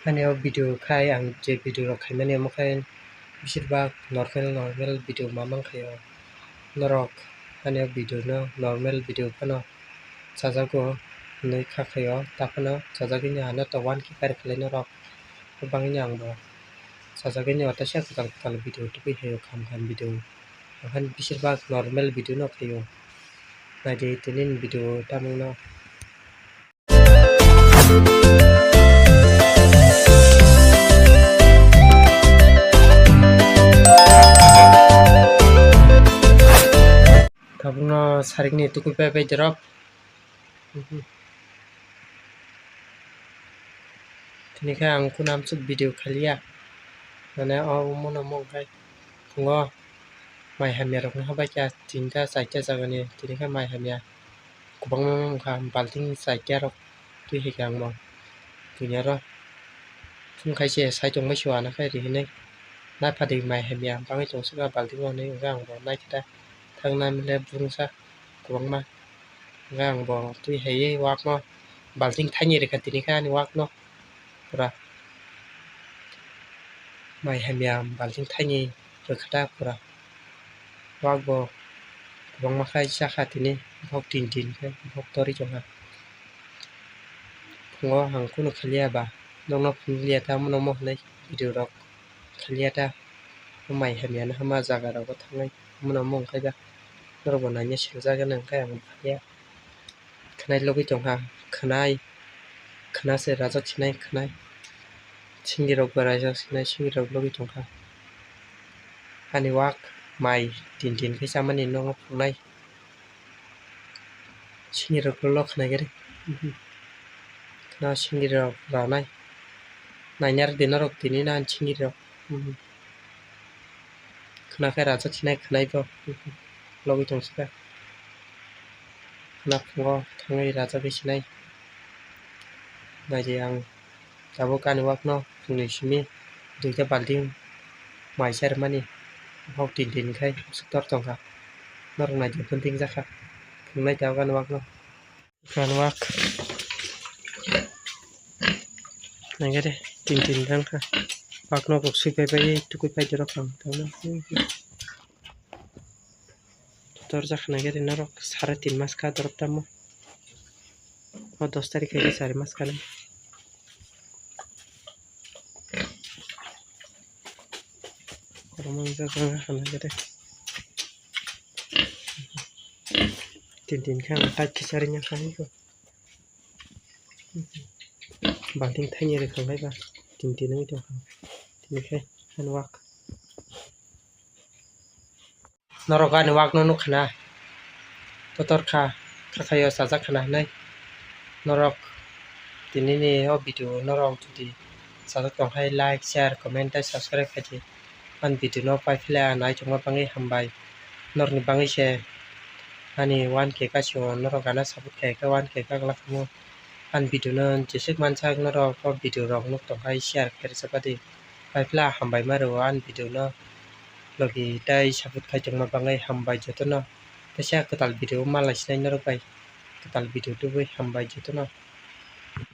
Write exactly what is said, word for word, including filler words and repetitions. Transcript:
Ani o video khai ang je video rok khaimani omo khai beshirbak normal normal video ma mankhaio. Norok ani o video no normal video phano chajago hinwi kha khaio, ta phano chajagwino ano to one K kari khlai norok. Bangwino ang bo chajagwino teisa kwtal kwtal video tubui haio, kaham kaham video. Ang khe beshirbak normal video no khaio. Naidi tini ni video tamungno. Tabukno sarikni tukui pai pai jorok. Tini khe ang kunu amsuk video khaliya. Mane o omono mung khai tongo mai hamya rokno habai kha tinta charta jagani, tini khe mai hamya kwbangma wngkha, balting charta rok twi hai khe ang bo tini oro chwng khai se sai tongbai se uanakhai ri hinwi naphadi mai hamya bangwi tong sukha balting o hinwi hwnkhe ang bo naikhe ta thang nang le bungsa kwbangma. Hwnkhe ang bo twi haiwi wakno balting thaini rwkha tini khe ani wakno pura mai hamya balting thaini rwkha ta pura. Wak bo kwbangma khai chakha tini, bokhok tin tin khe bokhok torwi tongkha. Phungo ang kunu khaliya ba nokno phunukliya ta, omono omo hinwi video rok khaliya ta. O mai hamya no hama jaga rogo thangnai, omono omo wngkhai ba norok bo naina singjagwi nang khe ang khaliya. Khwnai logwi tongkha, khwnai, khwna se rajak sinai khwnai, singiri rok bo rajak sinai singiri rok logwi tongkha. Ani wak mai tin tin khe chamani nokno phunuknai. Singiri rok lo khwnai khe re. Khwna singiri rok ranai. Naina rwdi norok tini na singiri rok. Khwna khe rajak sinai khwnai bo. Logwi tong sukha. Khwna phungo thangwi rajagwi sinai. Naidi ang tabuk ani wakno phungnwi simi duita balting mai cha rwmani. Bokhok tin tin khai bwswk tor tongkha. Norok naidi phunting jakha. Phungnai tabuk ani wakno. Ani wak. Nangkhe de tin tin rang kha. Wakno kok sui pai pai tukui pai dorok ang. Torjak nangkhe de norok sare tin mas kha dorok tamo. O dos tarik khe sari mas kha nang. Kwbangma wngjak nangkha nangkhe de. Tin tin khe ang tight khe charwi nangkha. Balting thaini rwkha lai ba tin tin wngwi tongkha. Tini khe ani wak. Norok ani wakno nukha na, kotor kha, khakhai o chajak khana hinwi. Norok tinini o video norok jodi chajak tong hai like, share, comment tei subscribe khai di. Ani video no paiphle ang nai tongma bangwi hambai. Norokni bangwi se ani one K kasio norok ano support khai khe one K kaglak khamu. Ani video no jeswk mansak norok o video rok nuk tong hai share khe rwchapadi. Paiphle hambai ma rwo ani video no logi tei support khai tongma bangwi hambai jotono. Teisa kwtal video malai sinai norok bai, kwtal video tubui hambai jotono.